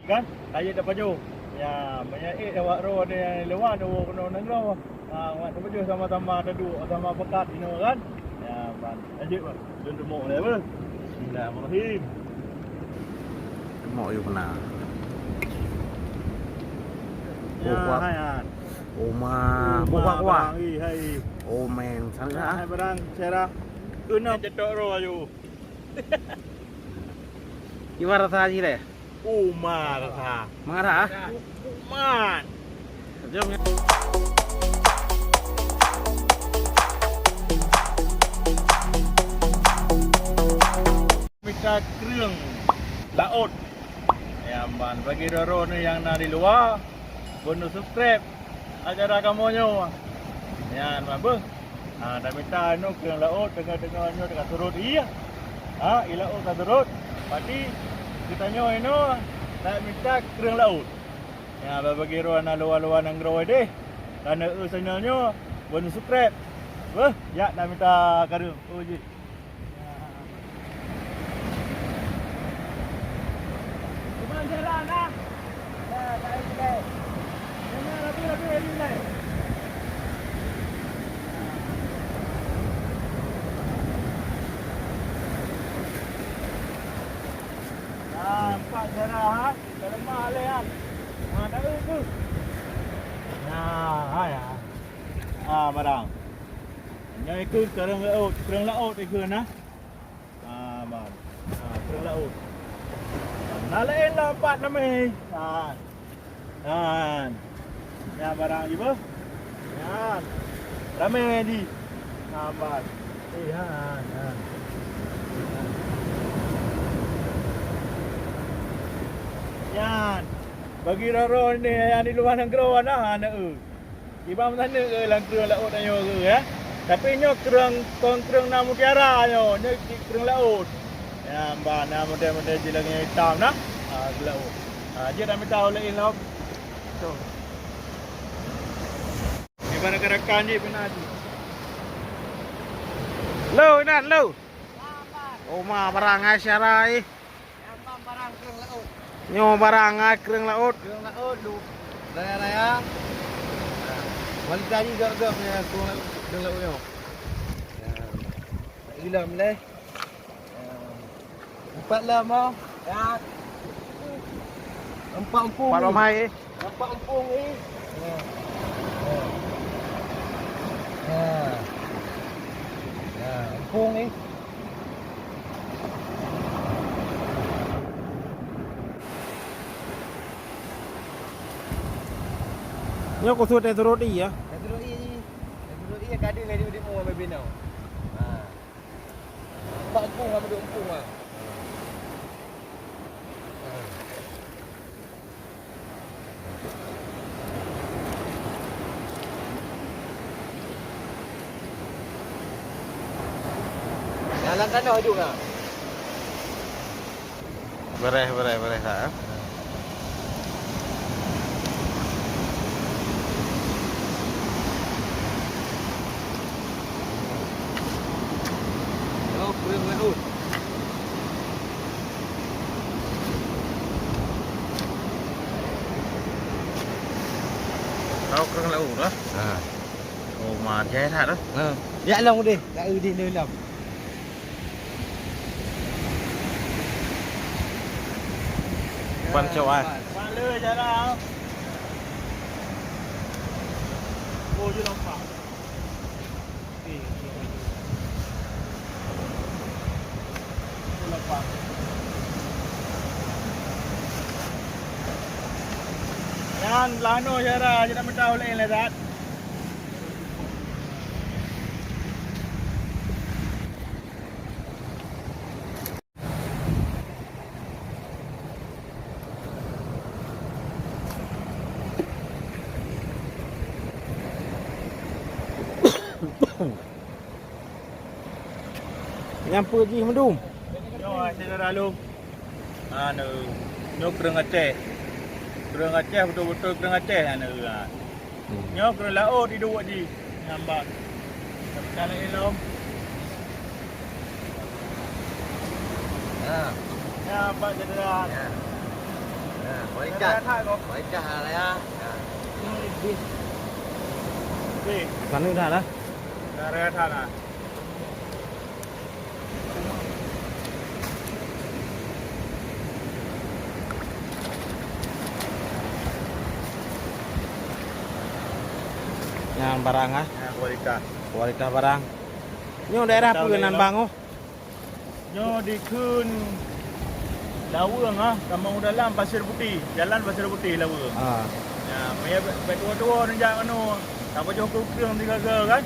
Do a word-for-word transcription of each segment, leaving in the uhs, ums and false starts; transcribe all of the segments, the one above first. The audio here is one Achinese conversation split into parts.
Kan? Tajak tapajoh. Ya, meunyo ék awak droe di luwa, di luwa keunoe nanggroe. Ha, awak tapajoh sama-sama taduek, sama pakat inoe kan. Ya, ban. Lanjut, Bang. Jom teumok lé, beuh. Bismillahirrahmanirrahim. Teumok yue keunan. Ya, oh, kuat. Hai, hai. Oma, oh, buka ma, kuah. Barang, ih, hai. Oh, men, sana. Hai, barang, syarah. Keunan cetok roh ayu. Kiban rasa jih lé? Uma rasa. Mangat ha? Umat. Jom. Mita kreueng laôt. Ya, man, bagi droe-droe nyang na di luwa, beuneusubscribe acara kamoe nyoe. Nyan mah beuh. Ha, tamita inoe kreueng laôt, teungoh-teungoh nyoe ka surot ié. Ha, ié laôt ka surot. Pati geutanyoe inoe tamita kreueng laôt. Ya, bagi droe na luwa-luwa nanggroe deh. Kana eu channel nyoe, beuneusubscribe. Beuh, jak tamita kareueng. Oh, jih. Nampak cara, ha? Kalau mah lé, ha? Ha, tak ada tu. Nah, ha, ya. Ah, barang. Nyoe ikheun kreueng laôt, kreueng laôt ikheun, ha? Ah, man. Ah, kreueng laôt. Na laén lom pat namé. Ah. Nyan. Nyan barang jih beuh. Nyan. Ramé jih. Nyan ban. Eh, nyan, nyan. Nyan. Bagi droe-droe ni nyang di luwa nanggroe na, na eu. Kiban meunan nyoe lam kreueng laôt nyoe, ya. Tapi nyoe kreueng, kon kreueng na mutiara nyoe, nyoe cit kreueng laôt. Ya, ban na model-model jih lagèe nyang itam na. Ha, kreueng laôt. Ha, jeuet tamita ulèe lom. Tu. Ibarat rakan-rakan jih pih na jih. Lo, Inan, lo. Oh, ma barang ai syara, eh. Nyan barang kreueng laôt. Nyoe barang, ah, kreueng laôt. Kreueng laôt, lu. Raya-raya. Nah, kualitas jih gop-gop nyan kreueng laôt, kreueng laôt nyoe. Nah, ilom lé. Nah, empat lom, oh. Ya. Empat empung. Empat lom hai, eh. Nampak empung ni. Ya. Ya. Ya. Ya, empung ni. Nyoe khusus teusurot ié, ya? Teusurot ié ni. Teusurot ié ka deuh laju di mua babinoe. Ha. Nampak empung, ka meuduek empung, ha. Ha. Jalan tanoh juga. Bereh, bereh, bereh, ha. Oh, kreueng laôt. Tau kreueng laôt dah. Ha. Oh, ma jai that dah. Ha. Jak lom udeh, ka udeh lom. Ban cok ai. Ban le jalan. Oh, je lompat. Nyan lanoe syara, jeuet na meuta ulèe lé that. Nyang peue jih meudum? Nyoe, hai syedara lôn. Anu, nyoe kreueng Aceh. Kreueng Aceh, beutôi-beutôi kreueng Aceh, anu, ha. Hmm. Nyoe kreueng laôt iduek jih, nyan bak. Tapi ka laén lom. Ya. Ya, bak syedara. Ya. Ya, Paneuk dah lah. Nyan barang, ah. Nyan kualitas. Kualitas barang. Nyoe daerah peue nan, Bang, oh? Nyoe dikheun Laweueng, ah, kamoe dalam Pasir Putih, jalan Pasir Putih Laweueng. Ah. Ya, maya bèk tuwo-tuwo neujak anu, tapajoh keu kreueng sigaga kan.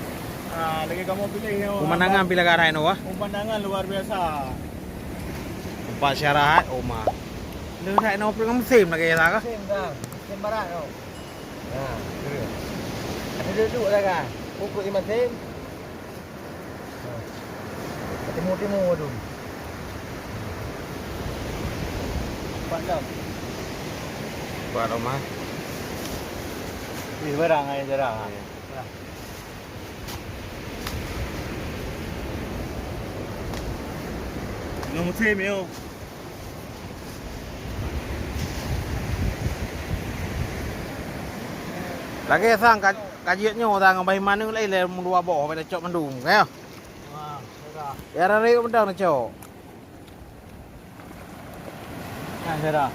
Ah, lagèe kamoe piléh nyoe. Pemandangan pih lagèe raya nyoe, ah. Pemandangan luar biasa. Teumpat istirahat, oh ma. Leuh that nyoe peue musém lagèe nyoe kah? Musém dah, musém barat nyoe. Nah, tu dia. Ada duduk dah kan. Pokok lima sen. Timu-timu tu. Empat jam. Buat rumah. Ni barang ai jarang. Nyoe musim yo. Lagèe sang ka, ka jeuet nyoe sang ngon bahi maneuk laén lé meudua boh, pada cok mandum, ka ya? Ha, sudah. Ya, rari mantong na cok. Ha, sudah.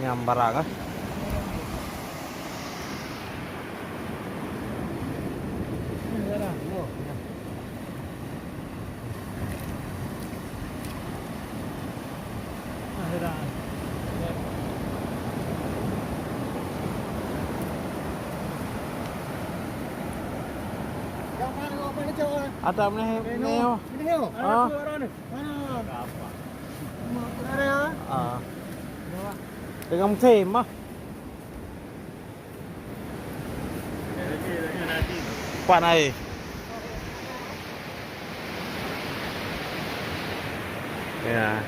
Nyam barang, ah. Ata meunan, meunan. Ah. Ah. Dengan musim ah. Pan ai. Ya.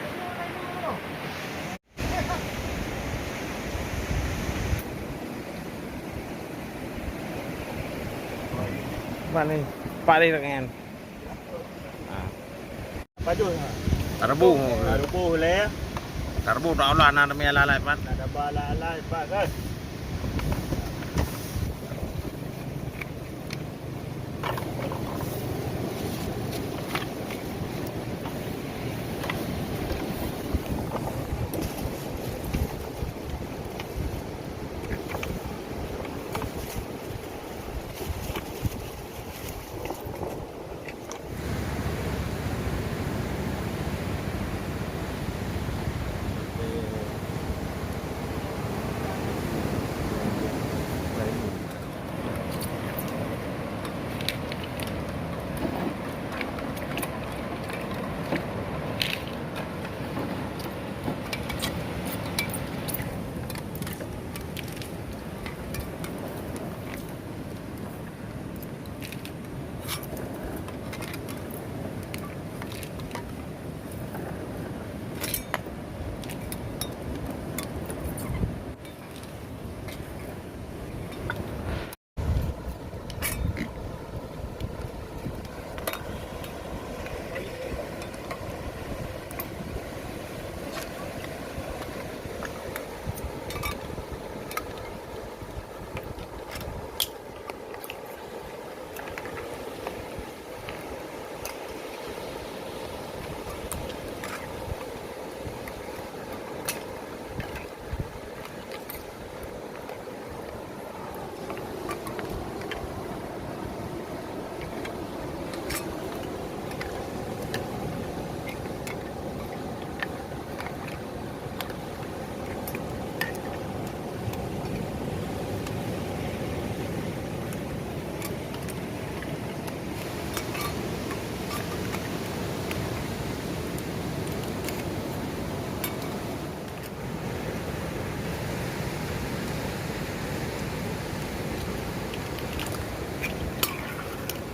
Pan ni, pan ni dengan. Ah. Padum. Tarebu. Tarebu lé. Tarebu tak olah na teumé lalai pat. Na daba lalai pat kan.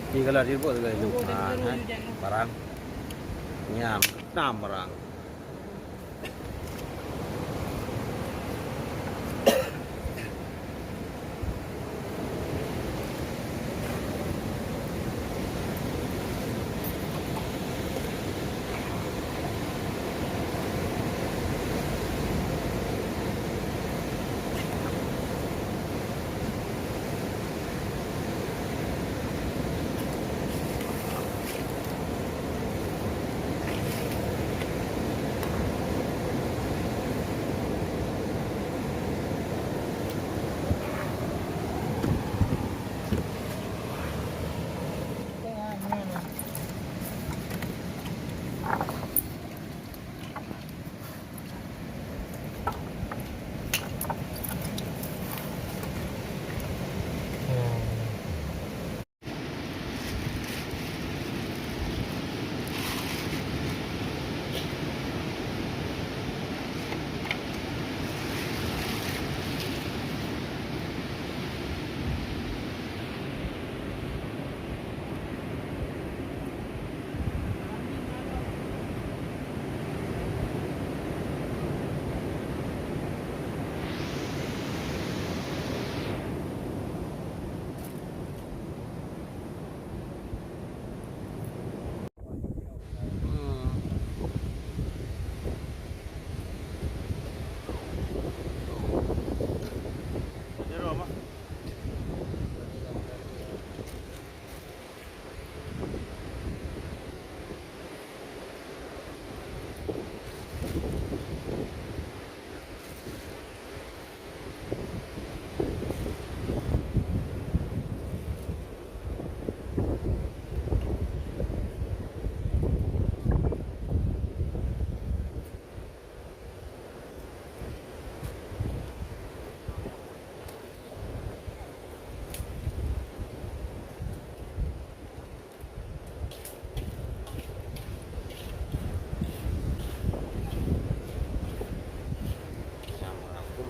Di kalau di buat tu kan. Ha, kan? Barang. Nyam, enam barang.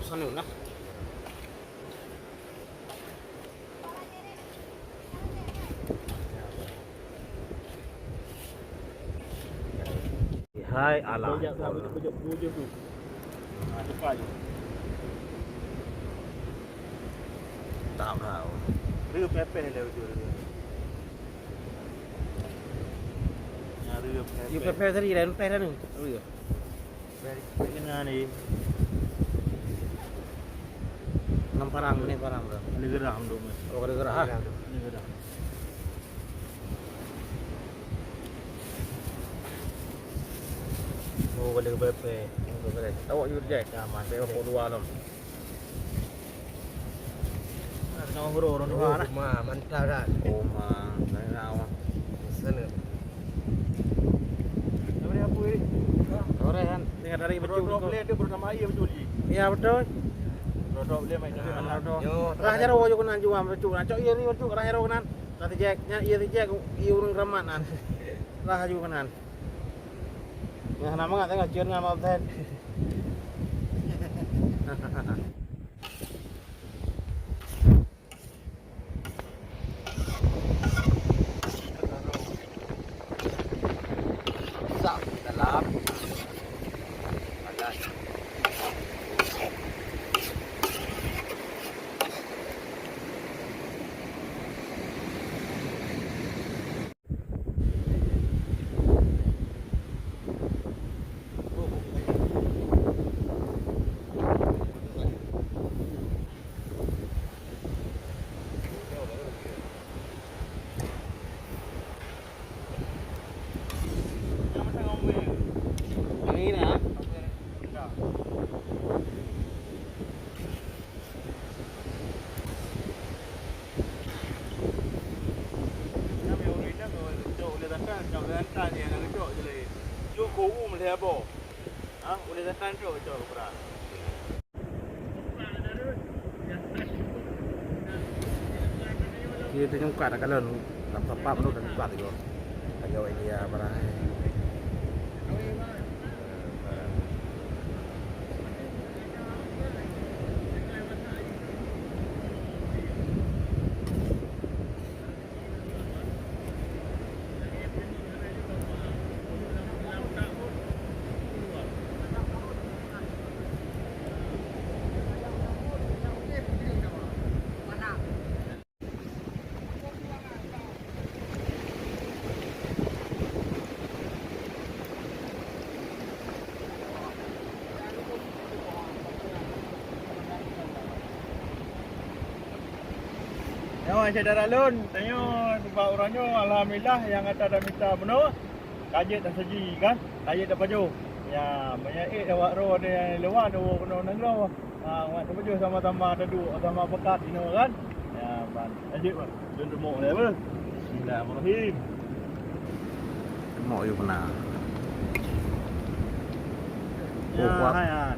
Anu lah. Hai Allah. Bejak, bejak, bejak, bejak tu. Ha, depan je. Tak tahu. Dia pepeh dia betul dia. Nyari pepeh. Dia pepeh tadi dah, pepeh dah ni. Oh ya. Pepeh kena ni. Ngam parang ni, parang tu. Ni gerah tu. Oh, ada gerah, ha? Ni gerah. Oh, boleh berapa? Awak you reject. Ya, masih pokok dua lom. Nah, tengah huru orang dua lah. Ma, mantap dah. Oh, ma, lain awak. Sana. Apa dia, apa ni? Orang kan. Tengah dari betul. Dua belas dia baru nama air betul je. Ya, betul. Dua belas main dari mana? Rah jaroe juga nan jual betul. Nak cok air ni betul, rah jaroe nan. Rah reject, nya air reject, air urang keramat nan. Rah juga nan. Nyang hana mangat tengok cion ngon Abang Hussein. Sak dalam. Panas. Kita tengok kat dalam, dalam tempat tu dah buka tu. Lagi awak dia barang. Nyoe syedara lôn, tanyoe nibak uroe nyoe, alhamdulillah, nyang ata tamita bunoe, ka jeuet tasaji kan, ka jeuet tapajoh. Ya, meunyo ék awak droe di luwa, di luwa nanggroe. Ha, awak tapajoh sama-sama taduek, sama pakat inoe kan. Ya, ban. Lanjut, Bang. Jom remok dia, apa? Bismillahirrahmanirrahim. Remok you kena. Ya, oh, kuat. Hai, hai.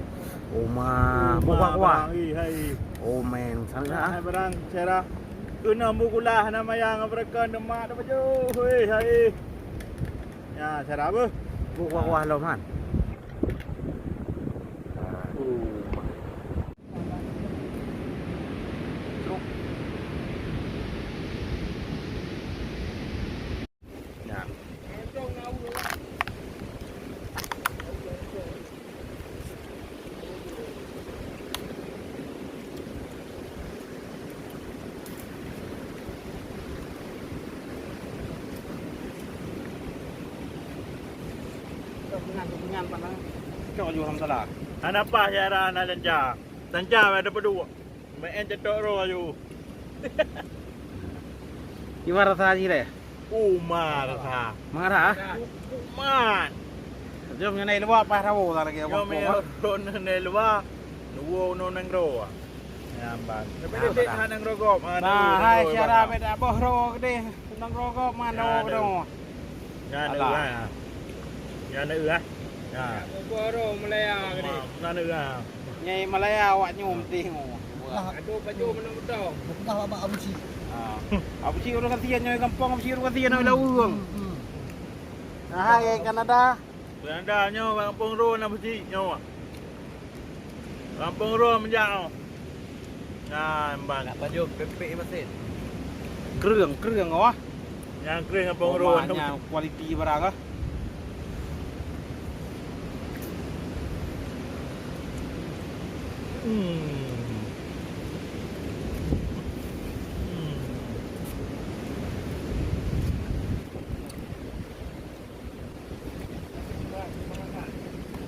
Oh, ma. Oh, ma, buat kuat. Barang, eh, hai. Oh, man. Sana, hai, ah. Barang, cara. Kena bukulah nama yang mereka demak dah baju. Hei, hai. Ya, cara apa? Buat kuah-kuah lom, han. Oh, ma. Cok ju lam salah. Hana paih ya, hana lancar. Lancar ada pedua. Main cetok roh aju. Ibarat saji deh. Umar ha. Mangat ha? Umar. Jom nyan luwa paih rawo ta lagi. Jom abang. Ron nyan luwa. Nuwo nang nanggroe. Nyamban. Tapi dia hana nanggroe gop. Nah, hai syara beda boh ro gede. Nanggroe gop mana ro. Nyan. Alah. Nyan ah. Ya. Boh ro Malaya gede. Nyan ah. Nyai Malaya awak nyoe meuntih nyoe. Aduh, baju mana beutong. Bukan babak Abu Cik. Ha. Abu Cik ureueng kasihan nyoe gampông, Abu Cik ureueng kasihan nyoe laweueng. Hmm, hmm. Nah, hai Kanada. Kanada nyoe gampông ro na Abu Cik nyoe. Gampông Rôm jak. Nah, emban. Nak pajoh pempek masin. Kreueng, kreueng awah. Nyang kreueng gampông Rôm. Nyan kualiti barang ah. Hmm. Hmm.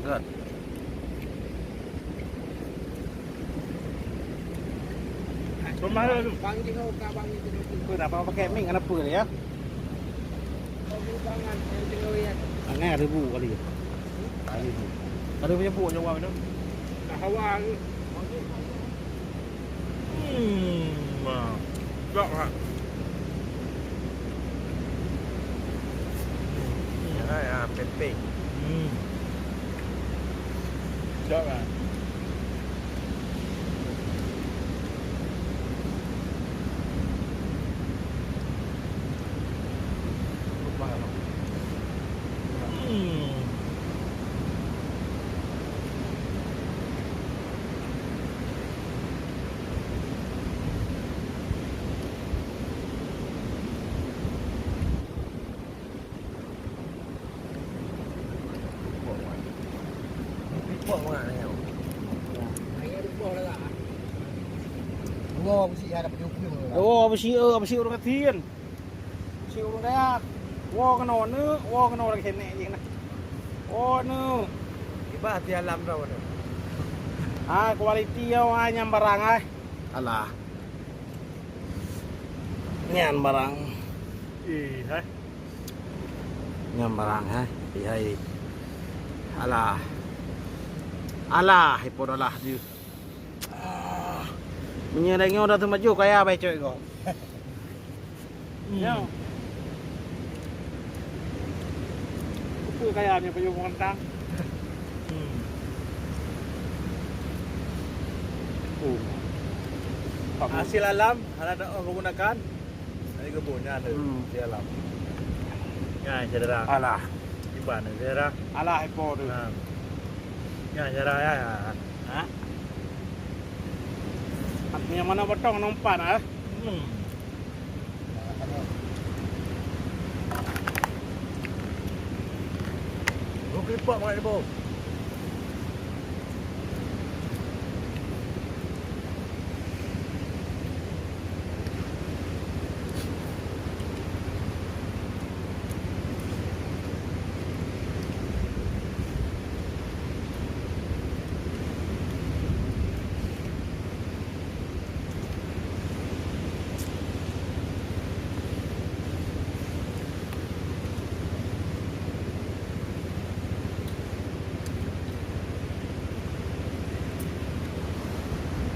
Kan. Rumah lu. Bang Jiho ka bang itu. Kenapa pakai mic? Kenapa dia? Aneh, ada bu kali. Ada bu. Ada punya bu Jawa tu. Hawa. Hmm, nah. Sedap, ha. Ya, ya, pempek. Hmm. Sedap, ha. Hmm. Woe beusi, eh, beusi ureueng gasien. Si ureueng dayah, woe keunoe neuk, woe keunoe lagèe neuk jih nah. Woe neuk. Iba hati alam dah woe neuk. Ah, kualiti nyoe, ah, nyang barang, ah. Alah. Nyan barang. Ih, hai. Nyan barang, hai. Ih, hai. Alah. Alah, ipon alah jih. Ah. Meunyoe lagèe nyoe dah teumajoh kaya bai cok gob. Hmm. Ya. Upu kaya nyoe pajoh mantang. Hmm. Oh. Hasil alam, hana taoh menggunakan. Hai kebun nyan tu, hmm, di alam. Nyan syedara. Alah. Iban syedara. Alah, ipo tu. Ha. Nyan syedara ya. Ha? Nyang mana potong nompan, ah? Hmm. Rugi pak mai ibu.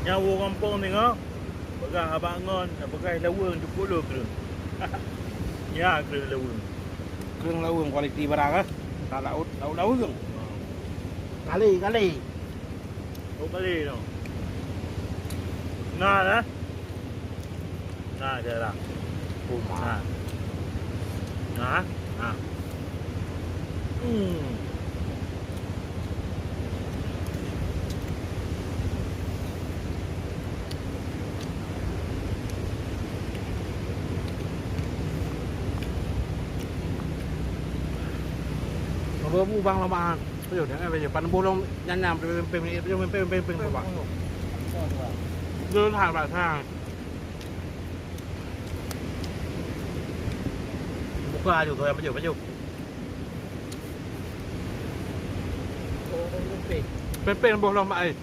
Nyan woe gampông singoh, peugah abang ngon, peugah laweueng, teupeue lôn kreueng. Nyan kreueng laweueng. Kreueng laweueng kualiti barang, eh. Ka laôt, laôt laweueng. Kali, kali. Oh, kali tu. Nah, dah. Nah, dia dah. Oh, nah. Nah, nah. Hmm. Babu bang lama. Ayo, jangan aja. Pan bolong nyanyam, pempek, pempek, pempek, pempek, Pak. Dulu hal bahasa. Buka aja tu yang baju, baju. Pempek boh lom ai.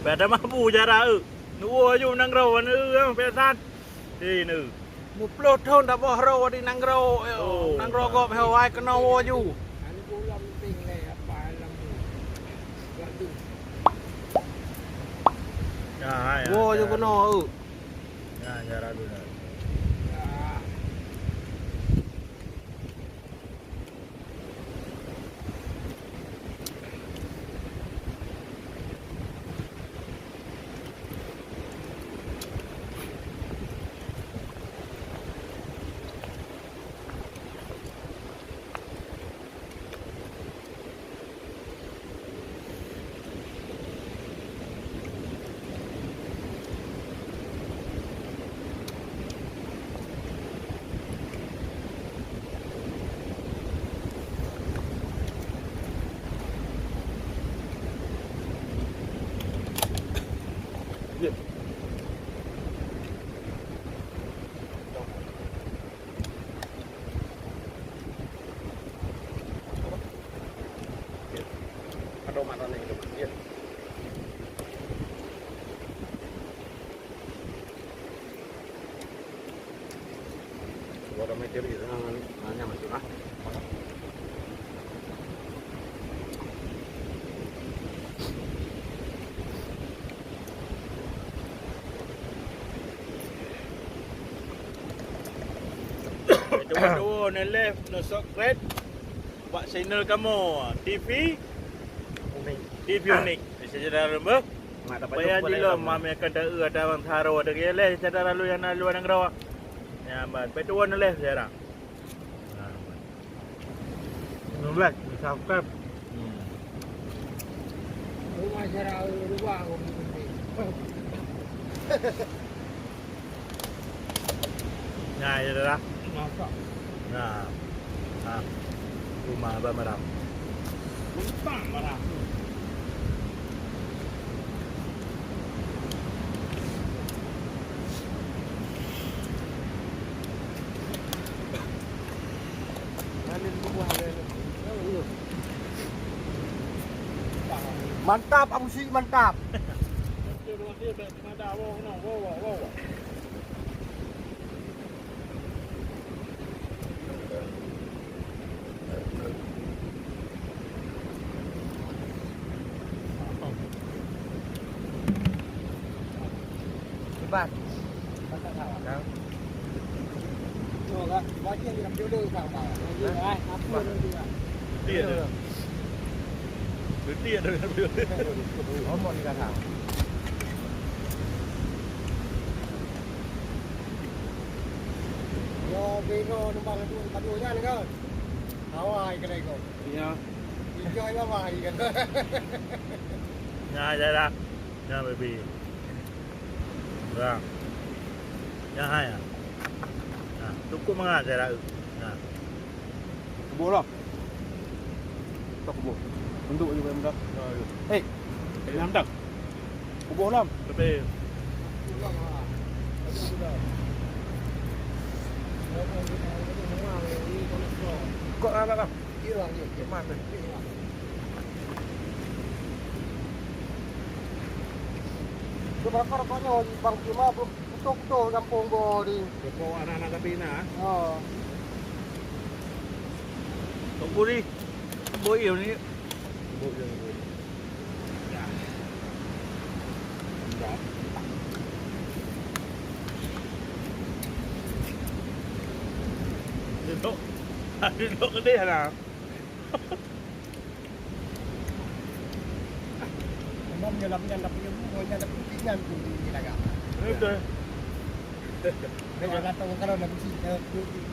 Pada mabu jara eu. Nuwo aju nanggroe wan eu yang pesan. Di nu. Muploh thon dak boh ro di nanggroe. Oh. Nanggroe gop hewai kena wo aju. Ya, ya. Wo aju kena eu. Ya, ya, ragu dah. Jadi, eh, nanya masuk lah. Cuba dua, na like, na subscribe bak channel kamoe, T V, T V Unik. Syedara lôn beuh. Payah jilom, mami akan taeu ata bansa Haro, ata geuh lé syedara lôn nyang na luwa nanggroe. Nyan ban, peuet tuwon lé syedara. Nah, ban. Nulak, subscribe. Hmm. Rumah syedara rubah aku. Nah, ya dah. Masak. Nah. Nah. Rumah Abang Maram. Mentang Maram. Mantap, Abu Syik, mantap. Hebat. Betul ada. Betul ada. Ngomong ni kata. Yo, beno numpang tu, padu jan kan? Hawa ikan ikut. Iya. Ijai bawah ikan. Nah, dah dah. Nah, baby. Dah. Dah hai ah. Nah, cukup mangat saya dah. Nah. Kuboh lah. Tak kuboh. Untuk je mudah. Hei, yang dah. Kuboh lah. Tapi kok ada lah. Iya, iya, iya. Mana? Kebakar konyol bang cuma. Beutôi-beutôi gampông goe di. Gampông anak-anak Sabina, eh? Oh. Tok Guri. Bui ni. Bui ni. Ya. Enggak. Duduk. Duduk ke dia lah. Memang nyoe lam nyan dapur ilmu, nyoe nyan dapur ilmu nyan pun di lagak. Betul. Nyoe lam tu kalau lam si, eh,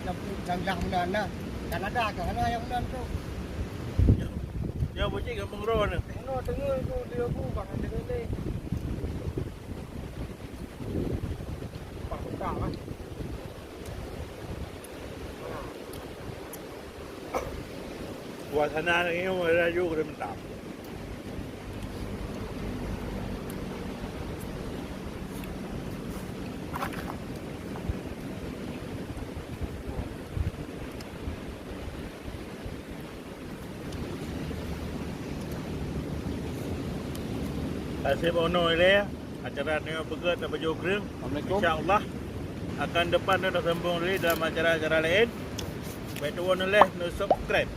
lam tu gang-gang meunan nah. Kan ada ke hana nyang meunan tu. Ya, ya, bujik gampông Ron. Hana teungeut tu dia bu bang teungeut lé. Pak buka lah. Suasana lagi laju keureumenta. Taseb ono ilée. Acara nyoe beugöt tapajoh kreueng. Assalamualaikum. Insya Allah akan depan nyoe tasambong lé dalam acara-acara laén. Bèk tuwoe neuléh, neu-subscribe.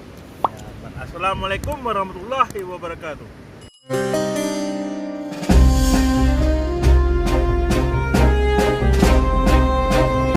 Assalamualaikum warahmatullahi wabarakatuh.